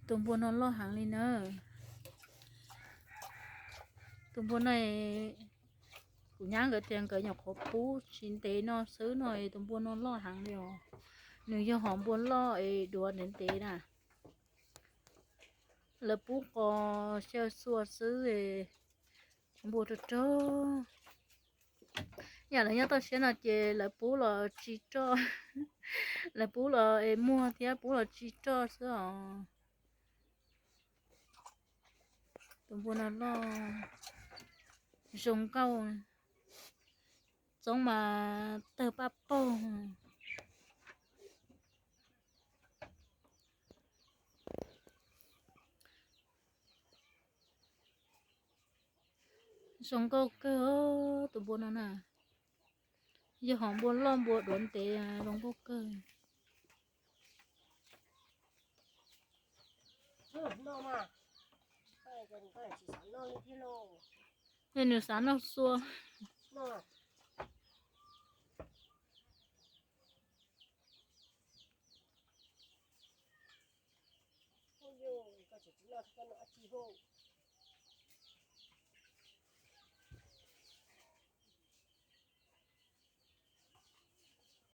Tus npua no loj heev li na. Tus npua no, kuv nyab nkawd tias nkawd nyuam qhuav pub tsis ntev no xwb no, tus npua no loj heev li os. Nws yog hom npua loj es duav ntev ntev na. Lawv pub qos xyaw xua xwb, npua rog rog. Yam lawv nyob toj siab no ces lawv pub los tsis roj. Lawv pub los es muag thiab pub los tsis roj xwb os. Tus npua no loj, zoo nkauj, txoob mas tawg paj paug. Zoo nkauj kawg tus npua no na. Yog hom npua loj npua duav ntev, zoo nkauj kawg. Yog nws xav noj xua.